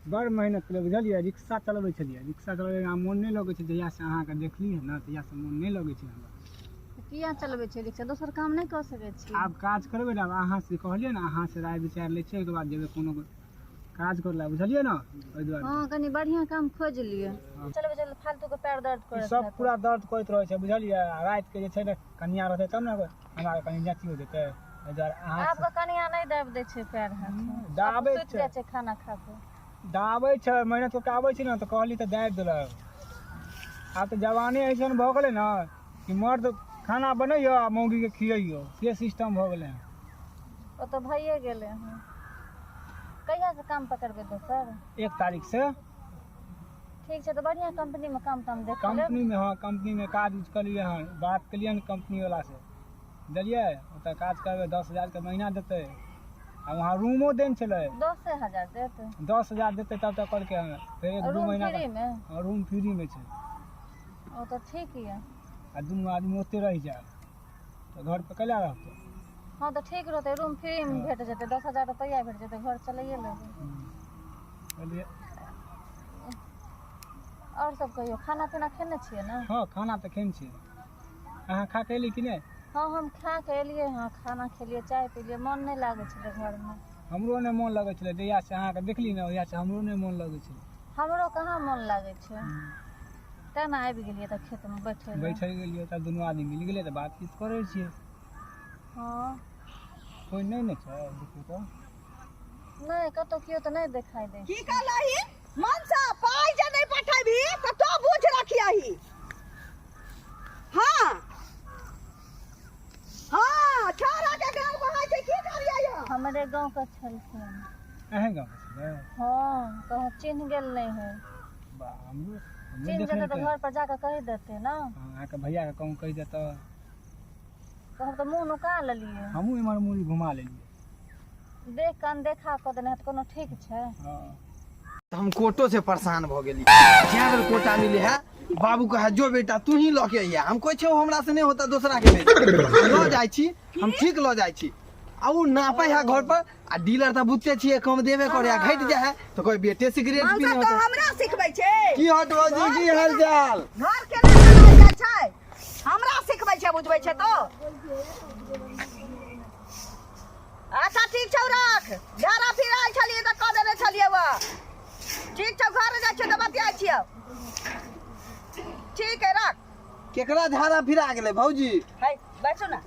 बड़ मेहनत केलियै बुझलियै। रिक्शा चलबै छलियै, रिक्शा चलबैमे आब मोन नहि लगै छै। जहियासँ अहाँके देखलियै ने तहियासँ मोन नहि लगै छै हमरा। किया चलबै छियै रिक्शा? दोसर काम नहि कऽ सकै छी? आब काज करबै ने, आब अहाँसँ कहलियै ने, अहाँसँ राय विचार लै छियै, ओहिके बाद जेबै कोनो काज करै लए, बुझलियै ने? ओहि दुआरे। हँ, कनि बढ़िआँ काम खोजि लिअ। चलबै चलबै फालतूके पैर दर्द ई करत सब हैत। पूरा दर्द करैत रहै छै बुझलियै। आ रातिके जे छै ने कनिया रहतै तब ने हमरा कनि जाँचियो देतै, एहि दुआरे अहाँ आबके कनिया नहि दाबि दै छै पैर हाथ। दाबै सुति छै। जाइ छै खाना खा कऽ। दाबै छै, मेहनत कऽ के आबै छै ने तऽ कहली तऽ दाबि देलक। आब तऽ जवाने अइसन भऽ गेलै ने कि मर्द खाना बनैयौ आ मौगीके खियैयौ, से सिस्टम भऽ गेलै हँ। ओ तऽ भइए गेलै हँ। कहियासँ काम पकड़बै दोसर? 1 तारीखसँ। ठीक छै, तऽ बढ़िआँ कम्पनीमे काम ताम देख लेब। कम्पनीमे, हँ, कम्पनीमे काज उज केलियै हन, बात केलियै हन कम्पनीवलासँ, बुझलियै? ओतऽ काज करबै, 10,000के महीना देतै आ वहाँ रूमो देने छलै। 10,000 देत? 10,000 देतै तब तऽ कहलकै हन फेर 1-2 रूम महीना। फ्रीमे? हँ, रूम फ्रीमे छै। ओ तऽ ठीक यऽ। आ दुनू आदमी ओतहि रहि जायब तऽ घर पर कैला रहतै? हँ, तऽ ठीक रहतै, रूम फ्रीमे भेट जेतै, 10,000 रुपैआ भेट जेतै, घर चलाइए लेबै। कहलियै। आओर सब कहियौ, खाना पीना खेने छियै ने? हँ, खाना तऽ खेने छियै। अहाँ खा के एली कि नहि? हँ, हम खा के एलियै हँ। खाना खेलियै, चाय पीलियै। मन नहि लागै छलै घरमे। हमरो नहि मोन लगै छलै। जहियासँ अहाँके देखली ने ओहियासँ हमरो नहि मोन लगै छलै। हमरो कहाँ मोन लागै छै, तेँ ने आबि गेलियै तऽ खेतमे बैठे लए। बैठे गेलियै तब दुनू आदमी मिल गेलै तऽ बातचीत करै छियै। हँ। कोइ नहि ने छै, देखियौ तऽ। नहि, कतहु केओ तऽ नहि देखाइ दै की छै। कहलही मनसा? पाइ जे नहि पठेबही तऽ तो बुझ रखियही। हाँ हाँ, छौड़ा के गाल बहाय छै, की करियै यौ? हमरे गाँवके छलखिन। अहें गाँवके छलै? हँ, कहूँ चिन्ह गेल नहि है। बा, हमरो हमरो चिन्ह देखने जेतै तऽ हेतै। घर पर जाकऽ कहि देतै ने। हँ, अहाँके भैयाके कहूँ कहि देतऽ। तऽ हम तऽ मुँह नुका लेलियै। हमहूँ एम्हर मूड़ी घुमा लेलियै। देख कऽ अनदेखा कऽ देने हैत, कोनो ठीक छै? हँ। तऽ हम कोटो से परेशान भऽ गेली। जै बेर कोटा मिले है, बाबू कहे जो बेटा तू ही लऽ के अइहे। हम कहै छियै हमरा से नहि होता, दोसरा के भेज। लऽ जाइ छी हम, ठीक लऽ जाइ छी आ ओ नापै है घर पर आ डीलर तऽ बुझते छियै कम देबे करे है, घटि जाइ है तऽ कोई बेटे सिगरेट मनसा पीने तो होता। हमरा सिखबै छै? की हट बाबूजी, की हाल चाल? घर केना चलायल जाइ छै हमरा सिखबै छै, बुझबै छै तो? अच्छा ठीक छौ, राख। झाड़ा फिर आयल छलियै तऽ कऽ देने छलियै वा। ठीक छौ, घर जाइ छियौ तऽ बतियाइ छियौ। ठीक है, राख। केकरा झाड़ा फिरा गेलै भौजी? है बैसू ना।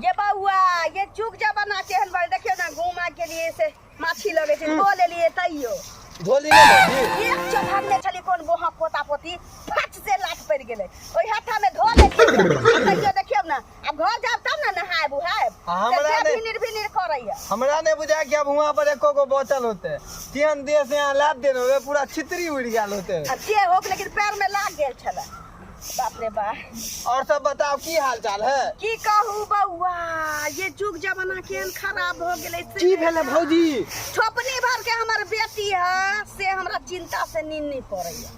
ये बउआ, ये चुक जमाना केहन बड़, देखियौ ने घूमा के लिए से माछी लगै छै, धो लेलियै तैयो। धोली ने भौजी? एक चढ़ाने छली कोन बोहा पोता पोती, फट से लात पड़ि गेलै ओहि हाथा में, धो लेलियै तैयो। देखियौ ने, आब घर जायब तब ने नहायब उहायब। आ हमरा से नहि- भिनिर भिनिर करैया। हमरा नहि बुझाय कि अब हुआं पर एको गो बचल होते। तेहन देह से यहाँ लाद देने होबे, पूरा छितरी उड़ि गेल होते। आ जे होक, लेकिन पैर में लाग गेल छलै, बाप रे बा। और सब बताओ, की हाल चाल है? की कहू बौआ, ये जुग जमाना केहन खराब हो गेलै से। की भेलै भौजी? छोपनी भर के हमर बेटी है, से हमरा चिंता से नींद नहीं पड़ैया।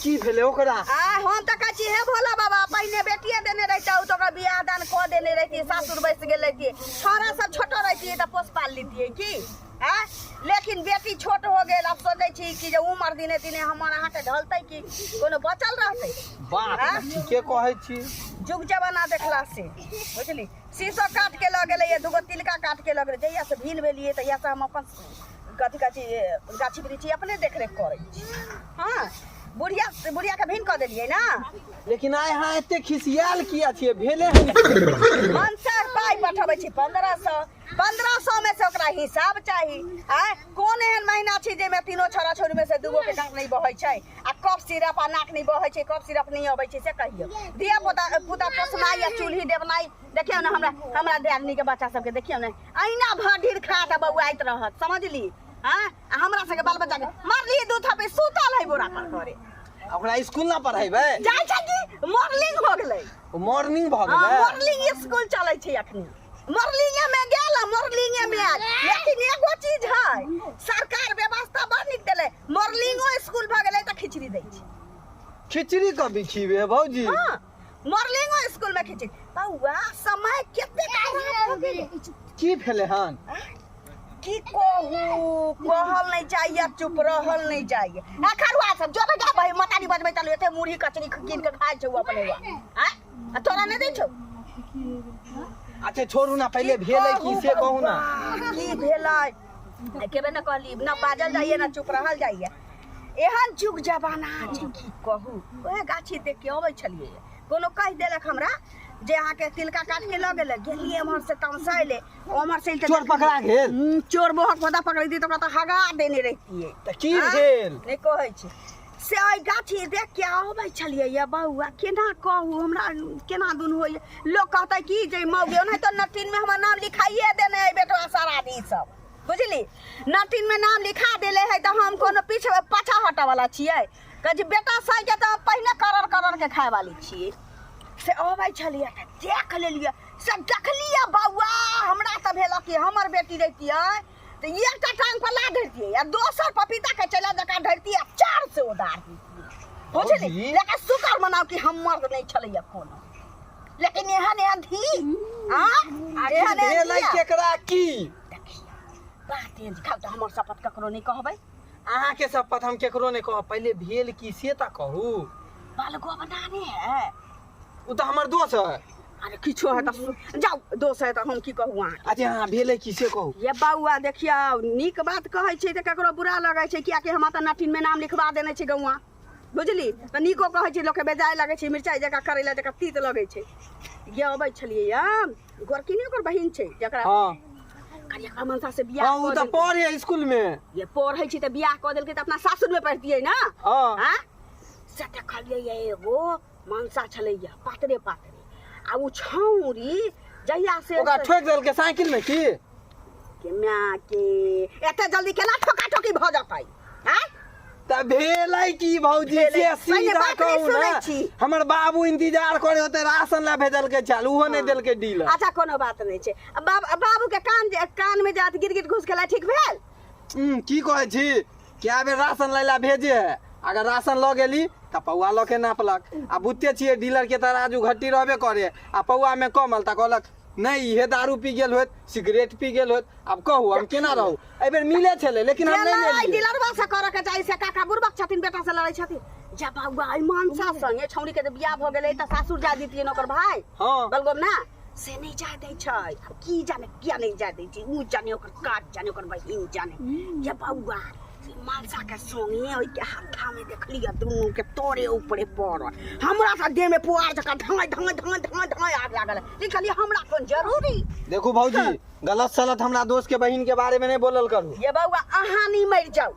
की भेलै ओकरा? आ हम तऽ कहै छी हे भोला बाबा, पहिने बेटिए देने रहितौ तऽ ओकरा बियाह दान कऽ देने रहितियै, सासुर बसि गेल रहितियै, छौड़ा सब छोटो रहितियै तऽ पोस पाल लितियै की आँय। लेकिन बेटी छोट हो गेल। आब सोचै छी कि जे उमर दिने दिने हमर अहाँके ढलतै कि कोनो बचल रहतै? बात आँय? ठीके कहै छी। जुग जमाना देखला से बुझली, शीशो काट के लऽ गेलैए, दूगो तिलका काट के लऽ गेलै। जहिया से भीन भेलियै तहिया से हम अपन कथी कहै छी गाछी वृक्षी अपने देखरेख करै छी। हँ, बुढ़िया बुढ़िया के भीन कऽ देलियै ने। लेकिन आइ अहाँ एते खिसियाल किया छियै? भेले हन की? मनसार पाइ पठबै छी 1500, 1500 में से ओकरा हिसाब चाही। आँय, कोन एहन महीना छै जाहिमे तीनो छोड़ा छोड़ी में से दूगो के नाक नहि बहै छै आ कफ सिरप आ नाक नहि बहै छै, कफ सिरप नहि अबै छै, से कहियौ। धिया पुता पुता पोसनाइ आ चूल्ही देबनाइ। देखियौ ने, हमरा हमरा दियादनी के बच्चा सबके देखियौ ने, अहिना भर खा कऽ बौआइत रहत, समझली? आँय, आ हमरा सबके बाल बच्चा के मारलियै दू थप्पी, सुतल है बोरा पर करे। ओकरा स्कूल ना पढ़ेबै? जाइ छै कि मॉर्निंग हो गेलै। मॉर्निंग भऽ हाँ, गेलै। मॉर्निंग स्कूल चलै छै अखनी। मॉर्निंगे में गेल आ मॉर्निंगे में आयल। लेकिन एगो चीज है, सरकार व्यवस्था बड़ नीक देलै। मॉर्निंगो स्कूल भऽ गेलै तऽ खिचड़ी दै छै। खिचड़ी कभी खिबे भौजी? हाँ, मॉर्निंगो स्कूल में खिचड़ी। बौआ, समय कते खराब हो गेलै। की भेलै हन? की कहू, कहल नहीं जाइए, चुप रहल नहीं जाइए। आ खरुआ सब जो बेटा भाई मतारी बजबै तलु एते मुरही कचरी कीन के खाइ छौ अपने हुआ। आ आ तोरा नहीं दै छौ? अच्छा छोड़ू ना, पहिले भेलै की से कहू ना। की भेलै केबे न कहली, ना बाजल जाइए ना चुप रहल जाइए। एहन जुग जमाना छै की कहू। ओहे गाछी देख के अबै छलियै, कोनो कहि देलक हमरा जे अहाँके तिलका काट के लऽ गेलै। गेलियै एम्हर से तमसैले, ओम्हर से चोर पकड़ा गेल। चोर मोहक पौधा पकड़ि दी तऽ ओकरा तऽ हगा देने रहितियै। तऽ की भेल? नहि कहै छी से एहि गाछी देख के अबै छलियै ये बौआ, केना कहू हमरा केना दुनू होइए। लोक कहतै की जे मौगी ओनाहितो नटीन में हमर नाम लिखाइए देने अइ बेटवा सारा आदमी सब, बुझली? नटीन में नाम लिखा देले है तऽ हम कोनो पीछे पाछा हटऽ वाला छियै? कहै छी बेटा साइके तऽ हम पहिने करड़ करड़ के खाय वाली छियै। से अबै छलियै तऽ देख लेलियै, से देखलियै बौआ, हमरा तऽ भेल कि हमर बेटी रहितियै तऽ एकटा टांग पर ला धरितियै आ दोसर पपीता के चला जकाँ धरितियै आ चार से उदार दितियै, बुझली? भौजी। लेकिन शुक्र मनाउ कि हम मर्द नहि छलैया कोनो, लेकिन एहन एहन धी हाँ आखिर एहन एहन भेलै धिया। केकरा की? देखियौ बात एहन खाउ तऽ हमर शपथ ककरो नहि कहबै। अहाँके शपथ हम केकरो नहि कहब, पहिले भेल की से तऽ कहू। बालगो बनाने है ओ तऽ हमर दोस्त है। अरे किछो है तऽ जाउ, दोस्त है तऽ हम की कहू अहाँ। अच्छा अहाँ भेलै की से कहू। ये बौआ देखियौ, नीक बात कहै छै तऽ ककरो बुरा लगै छै, कियाकि हमरा तऽ नटिन में नाम लिखवा देने छै गौआ, बुझली? तऽ नीको कहै छै लोकके बेजाय लगै छै, मिरचाइ जकाँ करैला जकाँ तीत लगै छै। ये अबै छलियै ये गोरकी नहि ओकर बहिन छै जकरा हाँ करियका मनसा से बियाह हाँ, ओ कऽ तऽ देलकै। पढ़े स्कूल में। ये पढ़ै छी तऽ बियाह कऽ देलकै तऽ अपना सासुर में पढ़तियै ना। हाँ। हाँ से देखलियै ये एगो मनसा छलैया पातरे पातरे, आ ओ छौरी जहिया से ओकरा ठोकि देलकै साइकिल में की? के माय के एते जल्दी केना ठोका ठोकी भऽ जेतै? आँय तऽ भेलै की भौजी भेलै। से पहिले सीधा बात नहि कहू सुनै ना। छी। हमर बाबू इंतजार करे होते, राशन ला भेजलकै चाल, उहो नहि देलकै डीलर। अच्छा कोनो बात नहि छै। आ बाबू के कान जे कान में जात गिरगिट घुस गेलै, ठीक भेल? की कहै छी, कए बेर राशन लै ला भेजे है, अगर राशन लऽ गेली तऽ पौआ लऽ के नापलक, आ बुझते छियै डीलर के तराजू घट्टी रहबे करे, आ पौआ में कम आयल तऽ कहलक नहि इहे दारू पी गेल होत, सिगरेट पी गेल होत। आब कहू हम केना रहू? एहि बेर मिले छलै लेकिन हम जे नहि लड़ाइ लेलियै। डीलरवा से करऽ के चाही से काका बुड़बक छथिन, बेटा से लड़ै छथिन। जा बौआ एहि मनसा संगे छौड़ी के जे बियाह भऽ गेलै तऽ सासुर जा दितियै ने ओकर भाय। हाँ। बलगोम ना से नहि जाय दै छै। आब की जाने किया नहि जाय दै छै, उ जाने ओकर काज जाने ओकर बहिन जाने। ये बौआ से मनसा के संगे ओहि के हाथा में देखलियै दुनू के तोरे ऊपरे पड़ल, हमरा से देह में पुआर जकाँ धाँय धाँय धाँय धाँय धाँय आग लागल। लिखलियै हमरा कोन जरूरी। देखू भौजी गलत सलत हमरा दोस्त के बहिन के बारे में नहीं बोलल करू। ये बौआ अहाँ नहीं मरि जाउ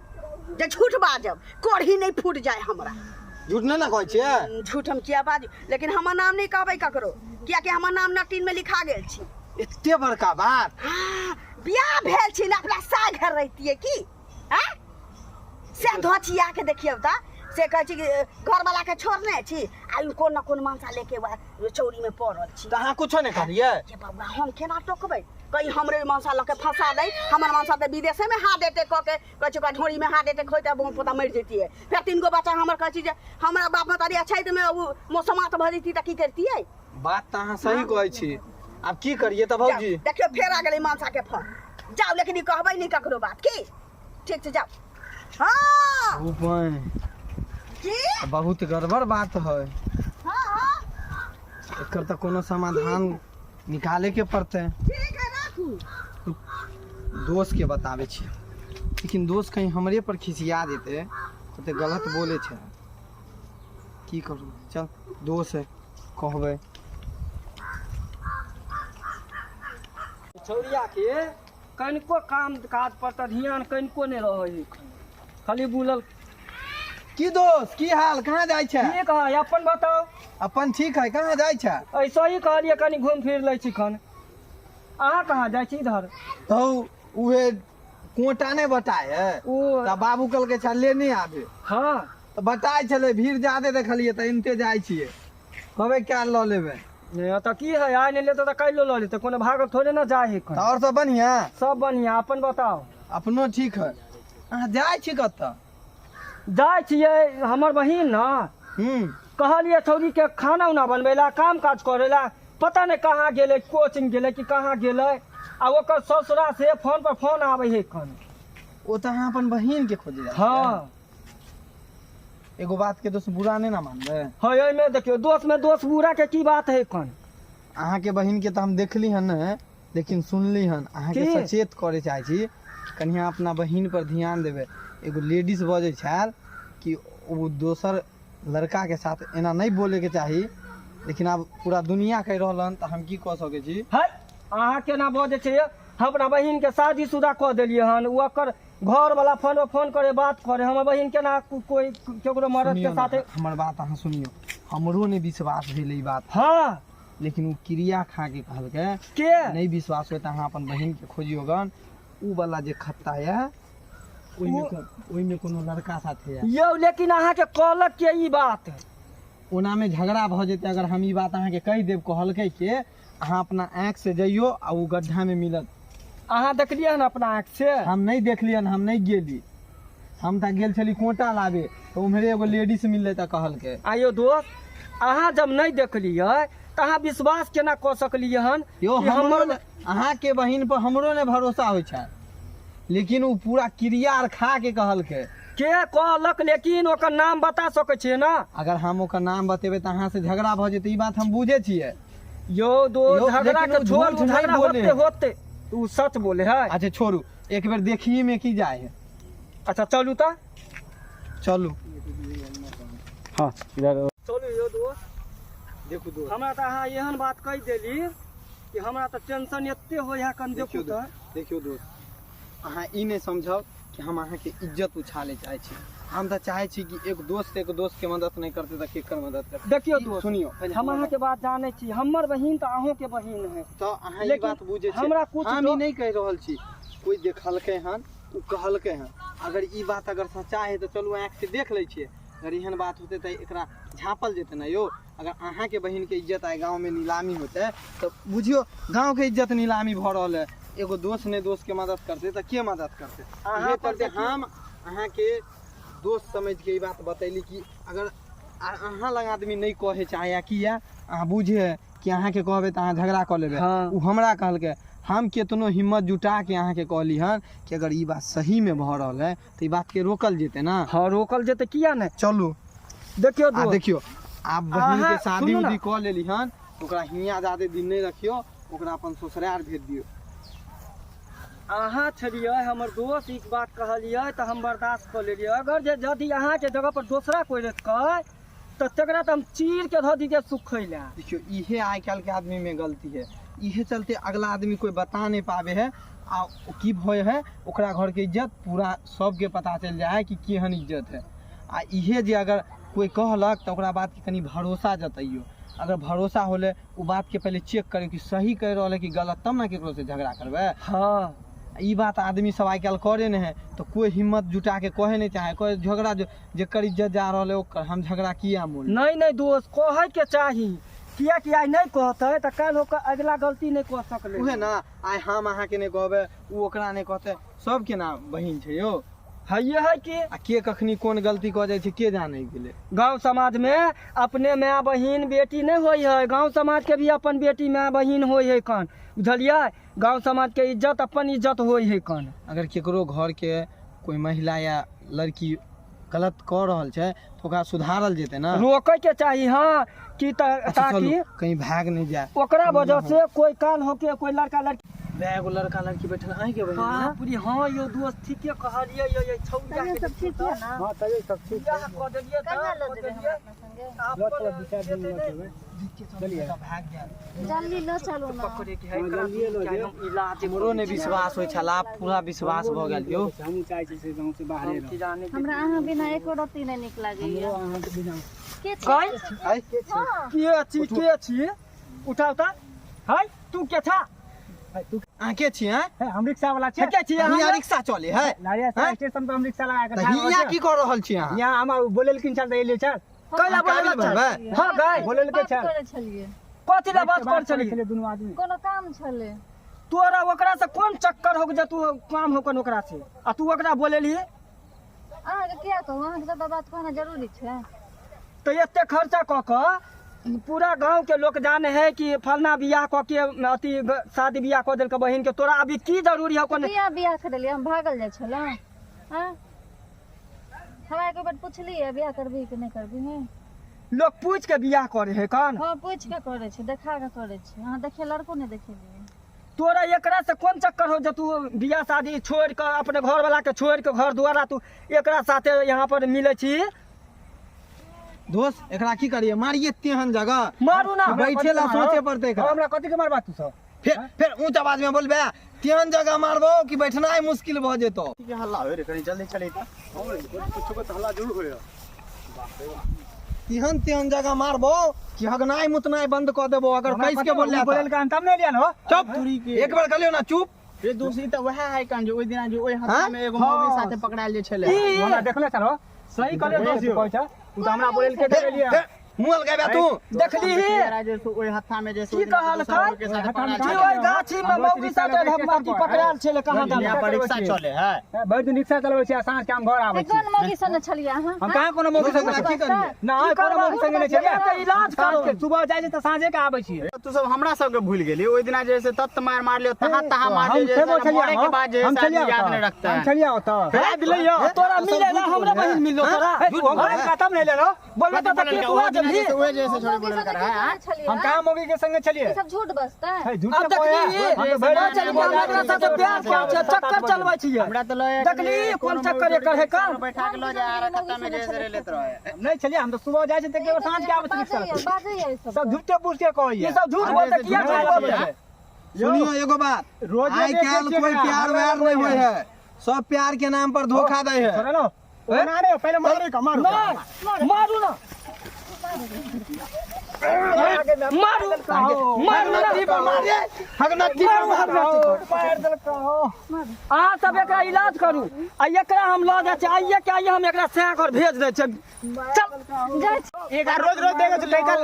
जे झूठ बाजब, कोढ़ी नहीं फूट जाए हमरा। झूठ नहीं ना कहै छियै? झूठ हम किया बाजू, लेकिन हमर नाम नहीं कहबै ककरो, कियाकि हमर नाम नटीन में लिखा गेल छी। एते बड़का बात? हाँ, बियाह भेल छी ना, अपना सा घर रहितियै की? हाँ? से धोचिया के देखियौ तऽ से कहै छी कि घरवाला के छोड़ने छी आ ई कोन न कोन मनसा लेके चौरी में पड़ल छी। तऽ अहाँ कुछो नहि कहलियै? ये बौआ हम केना टोकबै, कहीं हमरे मनसा लऽ के फंसा दै। हमर मनसा तऽ विदेशे में हार्ट अटैक कऽ के कहै छै ओकरा ढोरी में हार्ट अटैक होइत तऽ पोता मरि जैतियै। फेर 3 गो बच्चा हमर कहै छी जे हमरा बाप महतारी अछैत में ओ मौसमात भऽ जैती तऽ की करतियै? बात तऽ अहाँ सही कहै छी, आब की करियै तऽ भौजी? जाउ, देखियौ फेर आ गेलै मनसा के फोन। जाउ, लेकिन ई कहबै नहि ककरो बात की, ठीक छै जाउ। हाँ। ऊपर। की? बहुत गड़बड़ बात है। हाँ, हाँ। एकर तऽ कोनो समाधान निकाले के पड़तै। ठीक है राखू। दोस्त के बताबै छी, लेकिन दोस्त कहीं हमरे पर खिसिया जेतै तऽ गलत बोले छै। की करू, चल दोस्त है कहबै। छौड़िया के कनिको काम काज पर तऽ ध्यान कनिको नहि रहै है, खाली बुलल। की दोस्त की हाल, कहाँ जाइ छै? ठीक है, अपन बताउ। अपन ठीक है, कहाँ जाइ छै? ऐसा ही कहलियै कनि घूमि फिर लै छी खन। अहाँ कहाँ जाइ छी इधर? हौ उहे कोटा नहि बटाय है ओ तऽ बाबू कहलकै छल ले नहि आबे। हाँ। तऽ बटाय छलै, भीड़ जादे देखलियै तऽ एनते जाइ छियै, कहबै काल्हि लऽ लेबै। नहि तऽ की है, आइ नहि लेतै तऽ काल्हिो लऽ लेतै, कोनो भागल थोड़े ने जाइ है। तऽ आओर सब बढ़िआँ? सब बढ़िआँ, अपन बताउ। अपनो ठीक है। अहाँ जाइ छी कतऽ? जाइ छियै हमर बहिन ने कहलियै छौड़ी के खाना उना बनबै ला, काम काज करै ला, पता नहि कहाँ गेलै, कोचिंग गेलै कि कहाँ गेलै। आ ओकर ससुरा से फोन पर फोन आबै है कन। ओ तऽ अहाँ अपन बहिन के खोजे जाइ छियै। हँ। एगो बात के दोस्त बुरा नहि ने मानबै? हँ, एहिमे देखियौ दोस्त में दोस्त बुरा के की बात है कन। अहाँके बहिन के तऽ हम देखली हन नहि, लेकिन सुनली हन। अहाँके की? सचेत करे चाहै छी, कनि अहाँ अपना बहिन पर ध्यान देबै। एगो लेडीज बजै छल कि ओ दोसर लड़का के साथ एना नहि बोले के चाही, लेकिन आब पूरा दुनिया कहि रहल हन तऽ हम की कऽ सकै छी। है, अहाँ केना बजै छियै? हम अपना बहिन के शादी शुदा कऽ देलियै हन, ओ ओकर घर वाला फोन पर फोन करे बात करे, हमर बहिन केना कोई केकरो मर्द सुनियौ के ने, साथे? हमर बात अहाँ सुनियौ, हमरो नहि विश्वास भेल ई बात। हँ। लेकिन ओ क्रिया खा के कहलकै। के? नहि विश्वास होय तऽ अहाँ अपन बहिन के खोजियौ गन, उ वाला जे खत्ता यऽ ओहिमे ओहिमे कोनो लड़का साथे यऽ। यौ, लेकिन अहाँके कहलक के ई बात? ओना मे झगड़ा भऽ जेतै अगर हम ई बात अहाँके कहि देब। कहलकै के अहाँ अपना आँखि से जइयो आ ओ गड्ढा मे मिलत। अहाँ देखलियै हन अपना आँखि से? हम नहि देखलियन, हम नहि गेली। हम तऽ गेल छली कोटा लाबे, तऽ उम्हरे एगो लेडीज मिललै तऽ कहलकै। आइयो दोस्त, अहाँ जब नहि देखलियै तऽ अहाँ विश्वास केना कऽ सकलियै हन यौ, कि हमरो हमर अहाँके बहिन पर हमरो नहि भरोसा होइ छै, लेकिन ओ पूरा क्रिया आर खा के कहलकै। के कहलक, लेकिन ओकर नाम बता सकै छियै ने? अगर हम ओकर नाम बतेबै तऽ अहाँ से झगड़ा भऽ जेतै, ई बात हम बुझै छियै। यौ दोस्त, यौ, झगड़ा लेकिन के ओ छोड़, झूठ नहि झगड़ा बोले होते है। होते ओ सच बोले है। अच्छा छोड़ू, एक बेर देखिए में की जाए है। अच्छा चलू तऽ। चलू। हाँ, इधर। चलू यौ दोस्त। देखू दोस्त। हमरा तऽ अहाँ एहन बात कहि देली कि हमरा तऽ टेंशन एते होइ है कन। देखू देखियौ तऽ। दोस्त, देखियौ दोस्त, अहाँ ई नहि समझब कि हम अहाँके इज्जत उछाले चाहै छी। हम तऽ चाहै छी कि एक दोस्त एक दोस्त के मदद नहि करतै तऽ केकर मदद करतै? देखियौ ई दोस्त, सुनियौ पहिले। हम अहाँके बात जानै छी, हमर बहिन तऽ अहूँके बहिन है। तऽ अहाँ ई लेकिन बात बुझै छी। हमरा कुछ हम ई नहि कहि रहल छी, कोइ देखलकै हन, ओ कहलकै हन। अगर ई बात अगर सच्चा है तऽ चलू आँखि से देख लै छियै। अगर एहन बात होतै तऽ एकरा झाँपल जेतै ने यौ। अगर अहाँके बहिनके इज्जत आइ गाँवमे नीलामी होतै तऽ बुझियौ गाँवके इज्जत नीलामी भऽ रहल है। एगो दोस्त नहि दोस्तके मदद करतै तऽ के मदद करतै? अहाँ इहे पर चलते देखियौ- हम अहाँके दोस्त समझिके ई बात बतैली कि अगर अहाँ लग आदमी नहि कहै चाहैए, किया अहाँ बुझे कि अहाँके कहबै तऽ अहाँ झगड़ा कऽ लेबै। हँ। ओ हमरा कहलकै, हम केतनो हिम्मत जुटा के अहाँके कहली हन कि अगर ई बात सहीमे भऽ रहल है तऽ ई बातके रोकल जेतै ने। हँ, रोकल जेतै, किया नहि? चलू। देखियौ आ दोस्त। देखियौ, आब बहिन के अहाँ शादी सुनू ने। उदी कऽ लेली हन, ओकरा हियाँ जादे दिन नहि रखियौ, ओकरा अपन ससुरार भेज दियौ। अहाँ छलियै हमर दोस्त, ई बात कहलियै तऽ हम बर्दाश्त कऽ लेलियै। अगर जे यदि अहाँके जगह पर दोसरा कोइ रहितै तऽ तकरा तऽ हम चीर के धऽ दितियै सुखै लए। देखियौ, इहे आइ काल्हि के आदमी में गलती है। इहे चलते अगला आदमी कोई बता नहीं पावे है, आ की भय है ओकरा घर के इज्जत पूरा सबके पता चलि जाइ है कि केहन इज्जत है। आ इहे जे अगर कोई कहलक तऽ ओकरा बात के कनि भरोसा जतैयौ। अगर भरोसा होले, ओ बात के पहिले चेक करियौ कि सही कहि रहल है कि गलत, तब ने केकरो से झगड़ा करबै। हँ। ई बात आदमी सब आइ काल्हि करे नहि है, तऽ कोई हिम्मत जुटा के कहे नहि चाहे, कोई झगड़ा जेकर इज्जत जा रहल है ओकर हम झगड़ा किया मोल। नहि नहि दोस्त, कहैके चाही, कियाकि आइ नहि कहतै तऽ काल्हि ओकर अगिला गलती नहि कऽ सकलै। उहे ने, आइ हम अहाँके नहि कहबै, ओ ओकरा नहि कहतै, सबके ना बहिन छै यौ। हइए है कि। आ के कखनी कोन गलती कऽ जाइ छै के जानै गेलै। गांव समाज में अपने माय बहिन बेटी नहि होइ है, गांव समाज के भी अपन बेटी माय बहिन होइ है कन, बुझलियै? गांव समाज के इज्जत अपन इज्जत होइ है कन। अगर केकरो घरके कोई महिला या लड़की गलत कऽ रहल छै तऽ ओकरा सुधारल जेतै ने। रोकै के चाही, हाँ, कि तऽ अच्छा ताकि चलू, कहीं भाग नहि जाए। ओकरा वजह से कोई काल होके कोई लड़का लड़की वएह एगो लड़का लड़की बैठल अहींके बहिन है ने? बाप रे, हाँ यौ दोस्त, ठीके कहलियै यौ, ये छौड़ा तबियत के सब ठीक यऽ ने? हाँ, तबियत सब ठीक। बियाह कऽ देलियै तऽ कहिया लऽ कऽ जेबै देलियै। हमरा अपना संगे? लऽ चलब, दू चारि दिन जेतै लऽ नहि। चलबै। चलिए भाग जाए। जल्दी लऽ चलू ने। पकड़े के है हाँ, एकरा जल्दिए लऽ चाहे जेब। हम इलाज हमरो नहि विश्वास होइ छल, आब पूरा विश्वास भऽ गेल यौ। हमहूँ चाहै छी से गाँव से बाहरे हम रहू। की जाने। हमरा अहाँ बिना एको रत्ती नहि नीक लागैया। हमरो अहाँके बिना के छी? काय? आइ हँ। के छी? के छी? उठाउ तऽ है, तू के छा? है, तू अहाँ के छी हैं? है, हम रिक्शा वाला छियै। के छी अहाँ? हियाँ रिक्शा चले है? लारिया हैं? स्टेशन पर हम रिक्शा लगा के तऽ ठाढ़ हियाँ रहल की कऽ रहल छी अहाँ? छियै। यहाँ हम बोलेलखिन चल तऽ एलियै, चल। कैला काबिल बोलल बनबै? हँ गाय। बोलेलकै बात चल। करै छलियै। कथी लए बात कर छली? छलियै दुनू आदमी। कोनो काम छलै। तोरा ओकरा से कोन चक्कर हो जे तू काम हो ओकरा से आ तू ओकरा बोलेली? अहाँके किया कहू? अहाँके सबटा बात कहना जरूरी छै? तऽ एते खर्चा कऽ कऽ पूरा गांव के लोग जाने है कि फलना बियाह कऽ के अथी शादी बियाह कऽ देलकै बहिन के, तोरा अभी की जरूरी है कोन बियाह बियाह करेलियै हम भागल जाइ छलहुँ? आँय, हमरा एक बेर पुछलियै बियाह करबही कि नहि करबही? लोग पूछ के बियाह करे है कन? हँ, पूछि के करै छै, देखा के करै छै। अहाँ देखिए लड़को नहि देखेलियै। तोरा एकरा से कोन चक्कर हो जे तू बियाह शादी छोड़ के अपने घर वाला के छोड़ के घर द्वारा तू एकरा साथे यहाँ पर मिले छी? दोस्त, एकरा की करिए? मारिए तेहन जगह मारू ना। बैठे ला सोचे पड़ते एकरा। हमरा कथी के मारबा तू सब? फेर ऊंच आवाज में बोलबे, तेहन जगह मारबो कि बैठनाइ मुश्किल भ जेतो। की हल्ला होय रे? कनी जल्दी चली त। कुछो के हल्ला जरूर होय। तेहन तेहन जगह मारबो कि हगनाइ मुतनाइ बंद क देबो अगर कैस के बोलले। बोलल का तब नहीं लिया हो। चुप, एक बार कहलियो ना, चुप। रे दोस्त, ई त वएह है कान जो ओइ दिना जो ओइ हत्ता हाँ? में एगो मौगी साथे पकड़ायल जे छलै। हमरा देखले छल हो, सही कहलियो दोस्त। कहै छ तू त हमरा बोलल के फेर लिया। फेर मुँह अलगाबे तू। देखली ही जे ओइ हत्ता में जे की कहलकै? के साथे पकड़ायल कि छलै। ओहि गाछी में मौगी साथे अथी पकड़ायल छलै कहाँ यहाँ दन। पर रिक्शा चले है। भरि दिन रिक्शा चलबै छी आ साँझ के हम घर आबै ए, छी। कोन मौगी सने छलियै अहाँ? हम कहाँ कोनो मौगी संगे की करिए? ना, कोनो मौगी संगे नहि छलियै। एकर इलाज साँझ करो। के सुबह जाइ छै तऽ साँझे के आबै छियै। तू सब हमरा सबके भूल गेली। ओइ दिना जे से तत्त मार मारलियो, तहा तहा हम मारलियो जे छेबो से छलियै, मरे के बाद जे हम से छलियै आदमी याद ओतऽ। नहीं रखता हम है। छलियै ओतऽ। हे दिलैयो तोरा मिले ना, हमरा बहिन मिललो तोरा। हम खत्म नहीं लेलो। बोलबे तऽ बोलल की के तू ओइ आ दिना जेबही? जे से ओहे जे से छोड़ी मौगी बोलल सने कर की है। केने छलियै? हम कहाँ मौगी के संगे छलियै? ई सब झूठ बजतै। हे, झूठ अब के देखली बोले। हम तऽ भरि चल दिन हम एकरा साथे प्यार करै छियै, चक्कर चलबै छियै। हमरा तऽ लगे देखली कोन चक्कर एकर है कान? बैठा के लऽ जा रहा खत्ता में जे से लेत रहे। नहीं छलियै, हम तऽ सुबह जाइ छियै तऽ एक बेर साँझ के आबै छियै रिक्शा बाजैया लऽ। बाजैया ई सब। सब झूठे पूछ के कहैया। ई सब झूठ बोलते, किया झूठ बोलते? सुनियो एगो बात, रोज आइ काल्हि कोई प्यार व्यार नहीं होय है, सब प्यार के नाम पर धोखा दै है। छोड़ो ना ओना रे, पहिले मारे का मारू। नहीं, मारू ना, मारू मारू ना। हगनट्टी पर मारे, हगनट्टी पर मार। मार देलका हो। अहाँ सब एकरा इलाज करू आ एकरा हम लऽ जाइ छी। आइए के आइए, हम एकरा सैं घर भेज दै छियै। चल। जाइ छी। एक रोज रोज देखै छै लड़का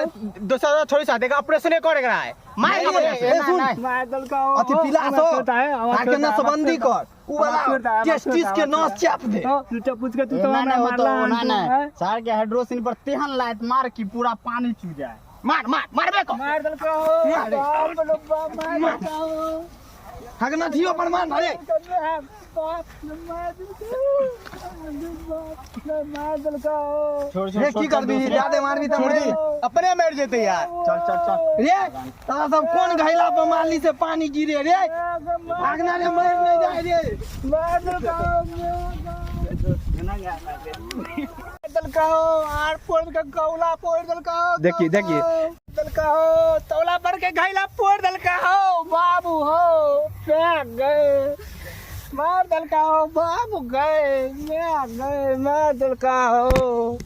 दोसर छोड़ी साथ ऑपरेशन करे एकरा है मार ए, ए, सुन मार देलका हो। अथी पिला सो छोड़ता है, आवाज आके छोड़ता है, नसबंदी कर, उ वाला छोड़ता है, आवाज टेस्टिस छोड़ता के है, नस चाप दे। झूठे पूछ के तू तो ना हमरा ना वो तो मारला ओना हन ना तू, हैं? सार के हाइड्रोसिन पर तेहन लात मार कि पूरा पानी चू जाए। मार मार मारबे को। मार देलका हो। बाप रे बाप, मार देलका हो। हगनट्टियो पर मार रे। बाप रे, मार देलका हो। बाप रे, मार देलका हो। छोड़ रे की करबी? ज्यादे मारबी त छोड़ दी, अपने मर जेते यार। चल चल चल। रे तारा सब कोन घैला पर मारली से पानी गिरे रे? भागना रे, मर नहीं जाए रे। मार देलका हो, मार देलका हो। आर फोड़ के गौला फोड़ देलका हो। देखिए, देखिए। देलका हो, तौला पर के घैला फोड़ देलका हो। बाबू हो, फेंक गए, मार देलका हो। बाबू गए, मैं गए, मार देलका हो।